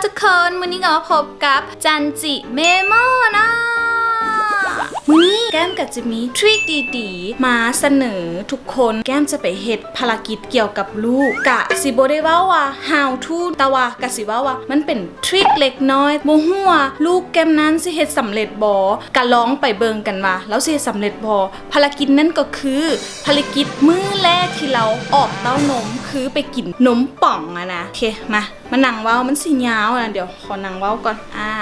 ທຸກຄົນ ມື້ນີ້ກໍມາພົບກັບຈັນຈິເມມອນເນາະ. ມື້ນີ້ແກ້ມກໍຈະມີທຣິກດີໆມາສະເໜີທຸກຄົນ. ແກ້ມຈະໄປເຮັດພາລະກິດກ່ຽວກັບລູກ. ກະຊິບໍ່ໄດ້ເວົ້າວ່າ how to ແຕ່ວ່າກະຊິເວົ້າວ່າມັນເປັນທຣິກເລັກນ້ອຍ. ບໍ່ຮູ້ວ່າລູກແກ້ມນັ້ນຊິເຮັດສຳເລັດບໍ່? ກະລອງໄປເບິ່ງກັນວ່າລາວຊິເຮັດສຳເລັດບໍ່? ພາລະກິດນັ້ນກໍຄື ພາລະກິດມື້ແລກທີ່ລາວອອກເຕົ້ານົມ ຄືໄປກິນນົມປ່ອງຫັ້ນນະ. ໂອເຄ ມາ ມານັ່ງເວົ້າ ມັນຊິຍາວນະ. ດຽວຂໍນັ່ງເວົ້າກ່ອນ. ອາ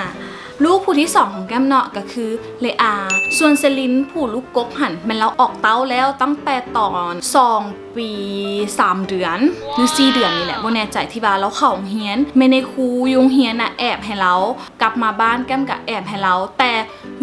ລູກຜູ້ທີສອງຂອງແກ້ມເນາະ ກໍຄືເລອາ. ສ່ວນເຊລິນຜູ້ລູກກົກຫັ້ນ ແມ່ນລາວອອກເຕົ້າແລ້ວຕັ້ງແຕ່ຕອນສອງປີສາມເດືອນ ຫຼື ສີ່ເດືອນນີ້ແຫຼະ ບໍ່ແນ່ໃຈ. ທີ່ວ່າລາວເຂົ້າໂຮງຮຽນ ແມ່ນໃນຄູຢູ່ໂຮງຮຽນນະແອບໃຫ້ລາວ ກັບມາບ້ານແກ້ມກະແອບໃຫ້ລາວ. ແຕ່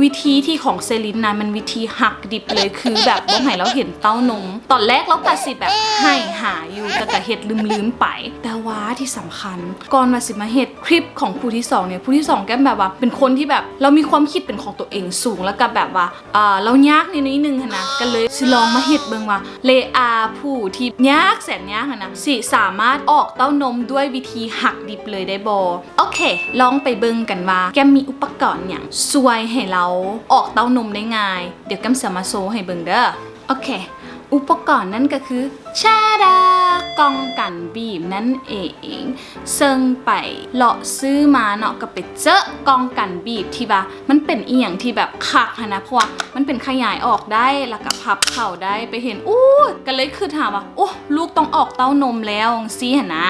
ວິທີທີ່ຂອງເຊລິນນະ ມັນວິທີຫັກດິບເລີຍ ຄືແບບບໍ່ໃຫ້ລາວເຫັນເຕົ້ານົມ. ຕອນແລກລາວກະຊິແບບໃຫ້ຫາຢູ່ ແຕ່ກະເຮັດລືມໆໄປ. ແຕ່ວ່າທີ່ສຳຄັນ ກ່ອນວ່າຊິມາເຮັດຄລິບຂອງຜູ້ທີສອງນີ້ ຜູ້ທີສອງແກ້ມແບບວ່າເປັນຄົນທີ່ແບບລາວມີຄວາມຄິດເປັນຂອງຕົວເອງສູງ ແລ້ວກະແບບວ່າ ເອີ ລາວຍາກແນວໜ້ອຍໜຶ່ງຫັ້ນນະ. ກະເລີຍຊິລອງມາເຮັດເບິ່ງວ່າ ເລອາຜູ້ທີ່ຍາກແສນຍາກຫັ້ນນະ ຊິສາມາດອອກເຕົ້ານົມດ້ວຍວິທີຫັກດິບເລີຍໄດ້ບໍ່? ໂອເຄ ລອງໄປເບິ່ງກັນວ່າແກ້ມມີອຸປະກອນຫຍັງຊ່ວຍໃຫ້ລາວອອກເຕົ້ານົມໄດ້ງ່າຍ. ດຽວແກ້ມຊິເອົາມາໂຊໃຫ້ເບິ່ງເດີ. ໂອເຄ ອຸປະກອນນັ້ນກໍຄື ຊາດາ ກ່ອງກັນບີບນັ້ນເອງ. ເຊິ່ງໄປເລາະຊື້ມາເນາະ ກໍໄປເຈີກ່ອງກັນບີບທີ່ວ່າມັນເປັນອີ່ຫຍັງທີ່ແບບຄັກຫັ້ນນະ ເພາະວ່າມັນເປັນຂະຫຍາຍອອກໄດ້ ແລ້ວກໍພັບເຂົ້າໄດ້. ໄປເຫັນ ອູ້ ກໍເລີຍຄິດຫາວ່າ ໂອ້ ລູກຕ້ອງອອກເຕົ້ານົມແລ້ວ ຈັ່ງຊີ້ຫັ້ນນະ.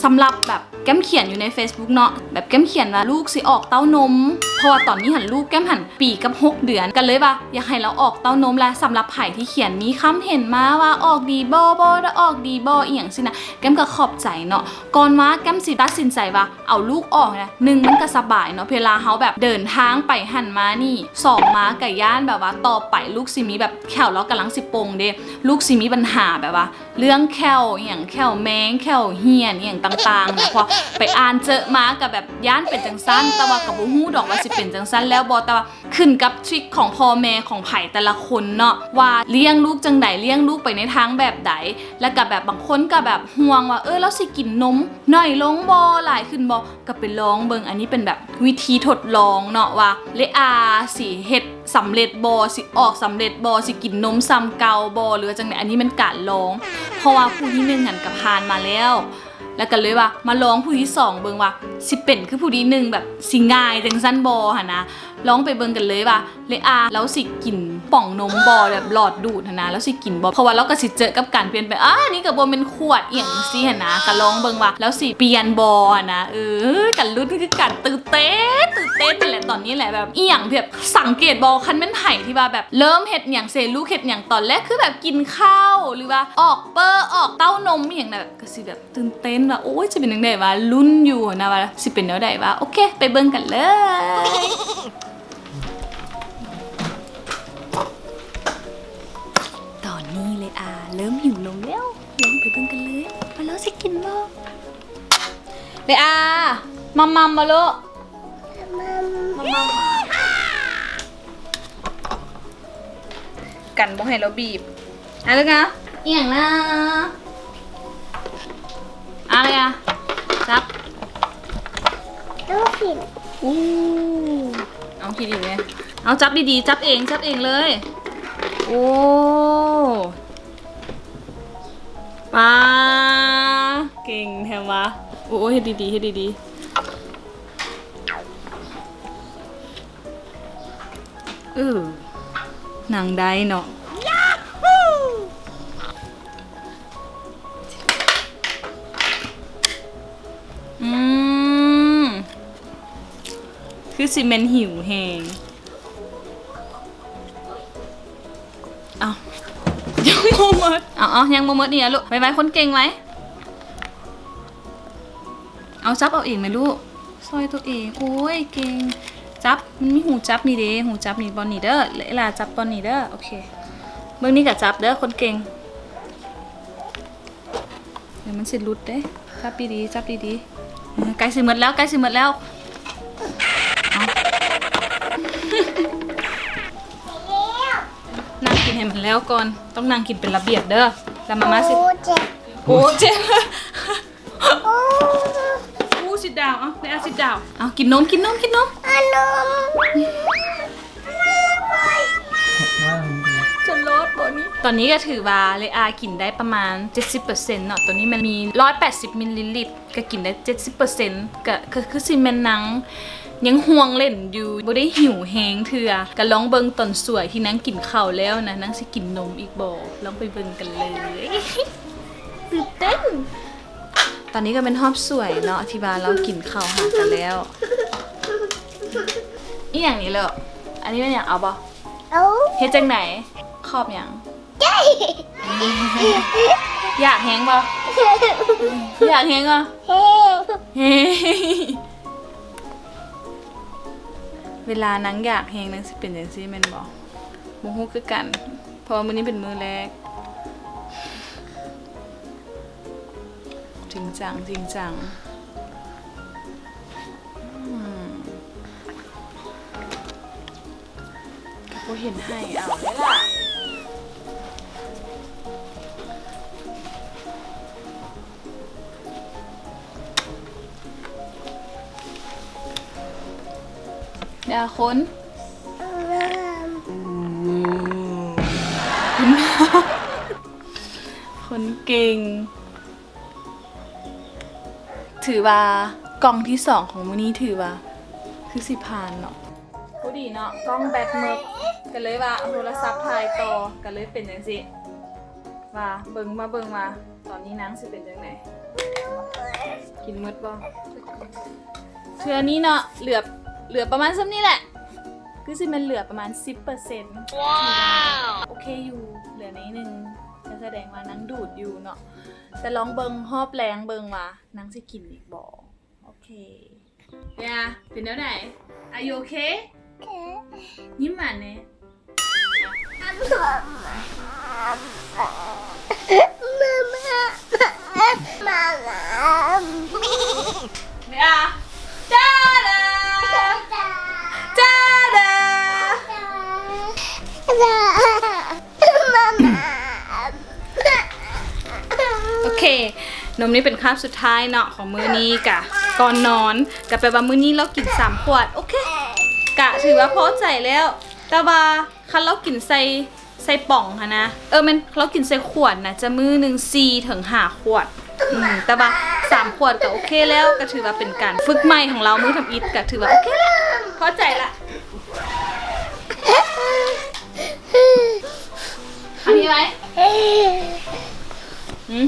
ສຳລັບແບບ ແກ້ມຂຽນຢູ່ໃນເຟສບຸກເນາະ ແບບແກ້ມຂຽນວ່າລູກຊິອອກເຕົ້ານົມ ເພາະວ່າຕອນນີ້ຫັ້ນລູກແກ້ມຫັ້ນປີກັບຫົກເດືອນ ກໍເລີຍວ່າຢາກໃຫ້ລາວອອກເຕົ້ານົມ. ແລະ ສຳລັບໃຜທີ່ຂຽນມີຄຳເຫັນມາວ່າອອກດີບໍ່ ບໍ່ໄດ້ອອກດີບໍ່ ອີ່ຫຍັງຊີ້ນະ ແກ້ມກໍຂອບໃຈເນາະ. ກ່ອນວ່າແກ້ມຊິຕັດສິນໃຈວ່າເອົາລູກອອກນະ ໜຶ່ງ ມັນກໍສະບາຍເນາະ ເວລາເຮົາແບບເດີນທາງໄປຫັ້ນມານີ້. ສອງ ມາກໍຢ້ານແບບວ່າຕໍ່ໄປລູກຊິມີແບບ ແຂ້ວລາວກຳລັງຊິປົ່ງເດ້ ລູກຊິມີບັນຫາແບບວ່າ ເລື່ອງແຂ້ວອີ່ຫຍັງ ແຂ້ວແມງ ແຂ້ວຫ້ຽນອີ່ຫຍັງຕ່າງໆນະ. ເພາະໄປອ່ານເຈີມາກໍແບບຢ້ານເປັນຈັ່ງຊັ້ນ ແຕ່ວ່າກໍບໍ່ຮູ້ດອກວ່າຊິເປັນຈັ່ງຊັ້ນແລ້ວບໍ່ ແຕ່ວ່າຂຶ້ນກັບທຣິກຂອງພໍ່ແມ່ຂອງໃຜແຕ່ລະຄົນເນາະ ວ່າລ້ຽງລູກຈັ່ງໃດ ລ້ຽງລູກໄປໃນທາງແບບໃດ. ແລ້ວກໍແບບບາງຄົນກໍແບບຫ່ວງວ່າ ເອີ ລາວຊິກິນນົມໜ້ອຍລົງບໍ່ ຫຼາຍຂຶ້ນບໍ່? ກໍໄປລອງເບິ່ງ. ອັນນີ້ເປັນແບບວິທີທົດລອງເນາະ ວ່າເລອາຊິເຮັດສຳເລັດບໍ່ ຊິອອກສຳເລັດບໍ່ ຊິກິນນົມສ່ຳເກົ່າບໍ່ ຫຼືວ່າຈັ່ງໃດ. ອັນນີ້ແມ່ນການລອງ ເພາະວ່າຜູ້ທີໜຶ່ງຫັ້ນກໍຜ່ານມາແລ້ວ ແລ້ວກໍເລີຍວ່າມາລອງຜູ້ທີສອງເບິ່ງວ່າຊິເປັນຄືຜູ້ທີໜຶ່ງ ແບບຊິງ່າຍຈັ່ງຊັ້ນບໍ່ຫັ້ນນະ. ລອງໄປເບິ່ງກັນເລີຍວ່າເລອາລາວຊິກິນປ່ອງນົມບໍ່ ແບບຫຼອດດູດຫັ້ນນະ ລາວຊິກິນບໍ່ ເພາະວ່າລາວກໍຊິເຈີກັບການປ່ຽນແປງ. ອາ ອັນນີ້ກໍບໍ່ແມ່ນຂວດອີ່ຫຍັງຈັ່ງຊີ້ຫັ້ນນະ ກໍລອງເບິ່ງວ່າລາວຊິປ່ຽນບໍ່ຫັ້ນນະ. ເອີ ການລຸ້ນຄືກັນ ຕື່ນເຕັ້ນ ຕື່ນເຕັ້ນນັ້ນແຫຼະ. ຕອນນີ້ແຫຼະ ແບບອີ່ຫຍັງ ແບບສັງເກດບໍ່ ຄັນແມ່ນໃຜທີ່ວ່າແບບເລີ່ມເຮັດຫຍັງເຊ ລູກເຮັດຫຍັງ ຕອນແລກຄືແບບກິນເຂົ້າ ຫຼືວ່າອອກເປີ້ ອອກເຕົ້ານົມອີ່ຫຍັງນະ ກໍຊິແບບຕື່ນເຕັ້ນວ່າ ໂອ້ຍ ຊິເປັນຈັ່ງໃດວະ ລຸ້ນຢູ່ຫັ້ນນະວ່າຊິເປັນແນວໃດວະ. ໂອເຄ ໄປເບິ່ງກັນເລີຍ. ຕອນນີ້ເລອາເລີ່ມຫິວນົມແລ້ວ ລອງໄປເບິ່ງກັນເລີຍວ່າລາວຊິກິນບໍ່. ເລອາ ມັມມັມບໍ່ລູກ? ມັມມັມ ກັນບໍ່ໃຫ້ລາວບີບ. ອາ ລູກອາ ອີ່ຫຍັງນະ? ອາ ເລອາ ຈັບ. ລູກສິນ. ອູ້ ເອົາ ຄິດອີກແນ່. ເອົາ ຈັບດີໆ ຈັບເອງ ຈັບເອງເລີຍ. ໂອ້ ປາ ເກັ່ງແທ້ວະ. ໂອ້ຍ ເຮັດດີໆ ເຮັດດີໆ. ເອີ ນັ່ງໄດ້ເນາະ. ອືມ ຄືຊິແມ່ນຫິວແຮງ. ເອົາ ຍັງບໍ່ໝົດ. ເອົາໆ ຍັງບໍ່ໝົດນີ້ລະລູກ. ໄວໆ ຄົນເກັ່ງໄວ. ເອົາ ຈັບເອົາເອງແມ່ລູກ ຊ່ອຍຕົວເອງ. ໂອ້ຍ ເກັ່ງ. ຈັບ ມັນມີຮູຈັບນີ້ເດ້ ຮູຈັບນີ້ ບ່ອນນີ້ເດີ. ເລອາ ຈັບບ່ອນນີ້ເດີ. ໂອເຄ ເບິ່ງນີ້ກໍຈັບເດີ ຄົນເກັ່ງ. ດຽວມັນຊິຫຼຸດເດ້. ຈັບດີໆ ຈັບດີໆ. ເອີ ໃກ້ຊິໝົດແລ້ວ ໃກ້ຊິໝົດແລ້ວ. ເອົາ ນັ່ງກິນໃຫ້ມັນແລ້ວກ່ອນ. ຕ້ອງນັ່ງກິນເປັນລະບຽບເດີ ແລ້ວມາມ່າຊິ. ໂອ້ ເຈັບ. ໂອ້ ເຈັບ. ໂອ້ ໂອ້ ຊິ Sit down ເອົາ ເລອາ sit down ເອົາ ກິນນົມ ກິນນົມ ກິນນົມ ອາ ນົມ ຈະລອດບໍ່ນີ້? ຕອນນີ້ກໍຖືວ່າເລອາກິນໄດ້ປະມານເຈັດສິບເປີເຊັນເນາະ. ໂຕນີ້ມັນມີຮ້ອຍແປດສິບມິນລີລິດ ກໍກິນໄດ້ເຈັດສິບເປີເຊັນ ກໍ ກໍຄືຊິແມ່ນນາງຍັງຫ່ວງເຫຼັ້ນຢູ່ ບໍ່ໄດ້ຫິວແຮງເທື່ອ. ກໍລອງເບິ່ງຕອນສວຍທີ່ນາງກິນເຂົ້າແລ້ວນະ ນາງຊິກິນນົມອີກບໍ່? ລອງໄປເບິ່ງກັນເລີຍ. ຕື່ນເຕັ້ນ. ຕອນນີ້ກໍແມ່ນຮອບສວຍເນາະ ທີ່ວ່າລາວກິນເຂົ້າຫາກັນແລ້ວ. ອີ່ຫຍັງນີ້ເລີ? ອັນນີ້ແມ່ນຫຍັງ? ເອົາບໍ່? ເອົາ. ເຮັດຈັ່ງໃດ? ຂອບຫຍັງ? ຢາກແຮງບໍ່? ຢາກແຮງບໍ່? ເວລານາງຢາກແຮງນາງຊິເປັນຈັ່ງຊີ້ແມ່ນບໍ່? ບໍ່ຮູ້ຄືກັນ ເພາະວ່າມື້ນີ້ເປັນມື້ແລກ. ຈິງຈັງ ຈິງຈັງ. ອືມ ກໍບໍ່ເຫັນໃຫ້ເອົາເດ້ລະ. ຢ່າຄົນ ຄົນເກັ່ງ. ຖືວ່າກ່ອງທີສອງຂອງມື້ນີ້ຖືວ່າຄືຊິຜ່ານເນາະ. ພໍດີເນາະ ກ້ອງແບັດໝົດ ກໍເລີຍວ່າເອົາໂທລະສັບຖ່າຍຕໍ່ ກໍເລີຍເປັນຈັ່ງຊີ້ ວ່າເບິ່ງ ມາເບິ່ງວ່າຕອນນີ້ນາງຊິເປັນຈັ່ງໃດ. ກິນໝົດບໍ່? ເທື່ອນີ້ເນາະ ເຫຼືອ ເຫຼືອປະມານສ່ຳນີ້ແຫຼະ ຄືຊິແມ່ນເຫຼືອປະມານສິບເປີເຊັນ. ຖືວ່າໂອເຄຢູ່ ເຫຼືອໜ້ອຍໜຶ່ງ ກໍສະແດງວ່ານາງດູດຢູ່ເນາະ. ແຕ່ລອງເບິ່ງຮອບແລງເບິ່ງວ່ານາງຊິກິນອີກບໍ່. ໂອເຄ ເລອາ ເປັນແນວໃດ? Are you okay? ຍິ້ມຫວານແດ່. ເລອາ ຈາດາ ຈາດາ. ໂອເຄ ນົມນີ້ເປັນຄາບສຸດທ້າຍເນາະຂອງມື້ນີ້ ກະກ່ອນນອນ ກະແປວ່າມື້ນີ້ລາວກິນສາມຂວດ. ໂອເຄ ກະຖືວ່າພໍໃຈແລ້ວ ແຕ່ວ່າຄັນລາວກິນໃສ່ ໃສ່ປ່ອງຫັ້ນນະ ເອີ ແມ່ນ ລາວກິນໃສ່ຂວດນະ ຈະມື້ໜຶ່ງສີ່ເຖິງຫ້າຂວດ. ອືມ ແຕ່ວ່າສາມຂວດກໍໂອເຄແລ້ວ ກໍຖືວ່າເປັນການຝຶກໃໝ່ຂອງລາວມື້ທຳອິດ ກໍຖືວ່າໂອເຄລະ ພໍໃຈລະ. ເອົານີ້ໄວ້ ອືມ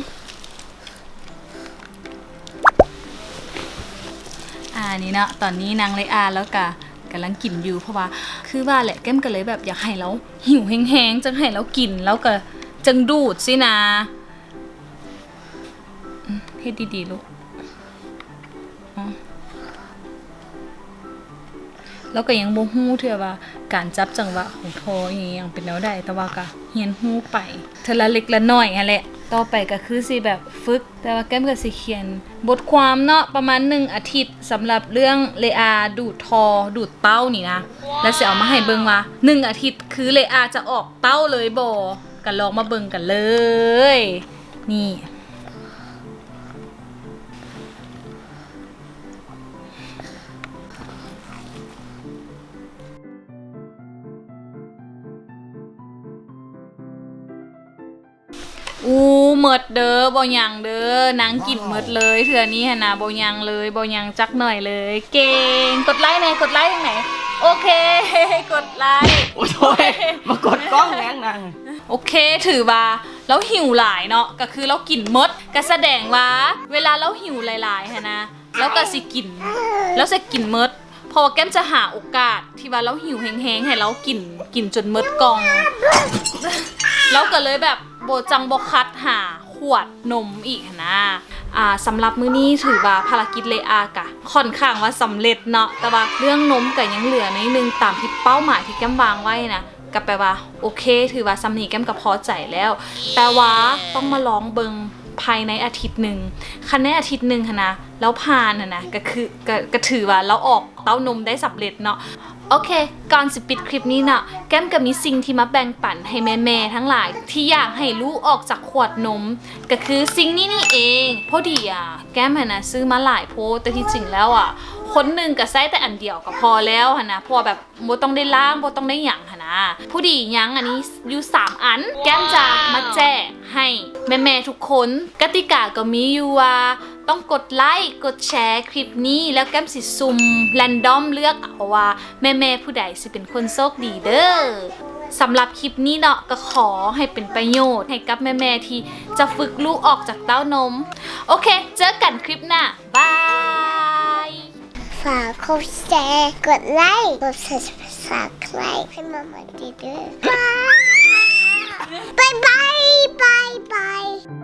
ອາ ນີ້ເນາະ ຕອນນີ້ນາງເລອາລາວກະກຳລັງກິນຢູ່ ເພາະວ່າຄືວ່າແຫຼະ ແກ້ມກໍເລີຍແບບຢາກໃຫ້ລາວຫິວແຮງໆ ຈັ່ງໃຫ້ລາວກິນ ລາວກໍຈັ່ງດູດຊີ້ນະ. ອືມ ເຮັດດີໆລູກ. ລາວກໍຍັງບໍ່ຮູ້ເທື່ອວ່າການຈັບຈັງຫວະຂອງທໍ່ອີ່ຫຍັງເປັນແນວໃດ, ແຕ່ວ່າກໍຮຽນຮູ້ໄປເທື່ອລະເລັກລະໜ້ອຍຫັ້ນແຫຼະ. ຕໍ່ໄປກໍຄືຊິແບບຝຶກ, ແຕ່ວ່າແກ້ມກໍຊິຂຽນບົດຄວາມເນາະ ປະມານໜຶ່ງອາທິດ ສຳລັບເລື່ອງເລອາດູດທໍ່ ດູດເຕົ້ານີ້ນະ, ແລ້ວຊິເອົາມາໃຫ້ເບິ່ງວ່າໜຶ່ງອາທິດຄືເລອາຈະອອກເຕົ້າເລີຍບໍ່? ກໍລອງມາເບິ່ງກັນເລີຍ. ນີ້ ອູ້ ໝົດເດີ ບໍ່ຍັງເດີ ນາງກິນໝົດເລີຍ ເທື່ອນີ້ຫັ້ນນະ ບໍ່ຍັງເລີຍ ບໍ່ຍັງຈັກໜ້ອຍເລີຍ. ເກັ່ງ ກົດໄລ້ແດ່ ກົດໄລ້ທາງໃດ? ໂອເຄ ກົດໄລ້. ໂອ້ຍ ມາກົດກ້ອງແຮງນາງ. ໂອເຄ ຖືວ່າລາວຫິວຫຼາຍເນາະ ກໍຄືລາວກິນໝົດ ກໍສະແດງວ່າເວລາລາວຫິວຫຼາຍໆຫັ້ນນະ ລາວກໍຊິກິນ ລາວຊິກິນໝົດ ເພາະວ່າແກ້ມຈະຫາໂອກາດທີ່ວ່າລາວຫິວແຮງໆ ໃຫ້ລາວກິນ ກິນຈົນໝົດກ່ອງ ລາວກໍເລີຍແບບບໍ່ ຈັ່ງບໍ່ຂັດຫາຂວດນົມອີກຫັ້ນນາ. ອ່າ ສຳລັບມື້ນີ້ຖືວ່າພາລະກິດເລອາກະຂ້ອນຂ້າງວ່າສຳເລັດເນາະ ແຕ່ວ່າເລື່ອງນົມກໍຍັງເຫຼືອໜ້ອຍໜຶ່ງ ຕາມທີ່ເປົ້າໝາຍທີ່ແກ້ມວາງໄວ້ນະ. ກໍແປວ່າໂອເຄ ຖືວ່າສ່ຳນີ້ແກ້ມກໍພໍໃຈແລ້ວ ແຕ່ວ່າຕ້ອງມາລອງເບິ່ງພາຍໃນອາທິດໜຶ່ງ ຄັນໃນອາທິດໜຶ່ງຫັ້ນນະ ລາວຜ່ານຫັ້ນນະ ກໍຄື ກໍ ກໍຖືວ່າລາວອອກເຕົ້ານົມໄດ້ສຳເລັດເນາະ. ໂອເຄ ກ່ອນຊິປິດຄລິບນີ້ເນາະ ແກ້ມກໍມີສິ່ງທີ່ມາແບ່ງປັນໃຫ້ແມ່ໆທັງຫຼາຍ ທີ່ຢາກໃຫ້ລູກອອກຈາກຂວດນົມ ກໍຄືສິ່ງນີ້ນີ້ເອງ. ພໍດີອະ ແກ້ມຫັ້ນນະຊື້ມາຫຼາຍໂພດ ແຕ່ທີ່ຈິງແລ້ວອະ ຄົນໜຶ່ງກໍໃຊ້ແຕ່ອັນດຽວກໍພໍແລ້ວຫັ້ນນະ ເພາະວ່າແບບບໍ່ຕ້ອງໄດ້ລ້າງ ບໍ່ຕ້ອງໄດ້ຫຍັງຫັ້ນນະ. ພໍດີຍັງອັນນີ້ຢູ່ສາມອັນ ແກ້ມຈະມາແຈກໃຫ້ແມ່ໆທຸກຄົນ. ກະຕິກາກໍມີຢູ່ວ່າ ຕ້ອງກົດໄລ ກົດແຊຄລິບນີ້ ແລ້ວແກ້ມຊິສຸ່ມ random ເລືອກເອົາວ່າແມ່ໆຜູ້ໃດຊິເປັນຄົນໂຊກດີເດີ. ສຳລັບຄລິບນີ້ເນາະ ກໍຂໍໃຫ້ເປັນປະໂຫຍດໃຫ້ກັບແມ່ໆທີ່ຈະຝຶກລູກອອກຈາກເຕົ້ານົມ. ໂອເຄ ເຈີກັນຄລິບໜ້າ ບາຍ. ຝາກກົດແຊ ກົດໄລ ກົດ Subscribe ໃຫ້ມາມາດີເດີ. ບາຍບາຍ ບາຍບາຍ.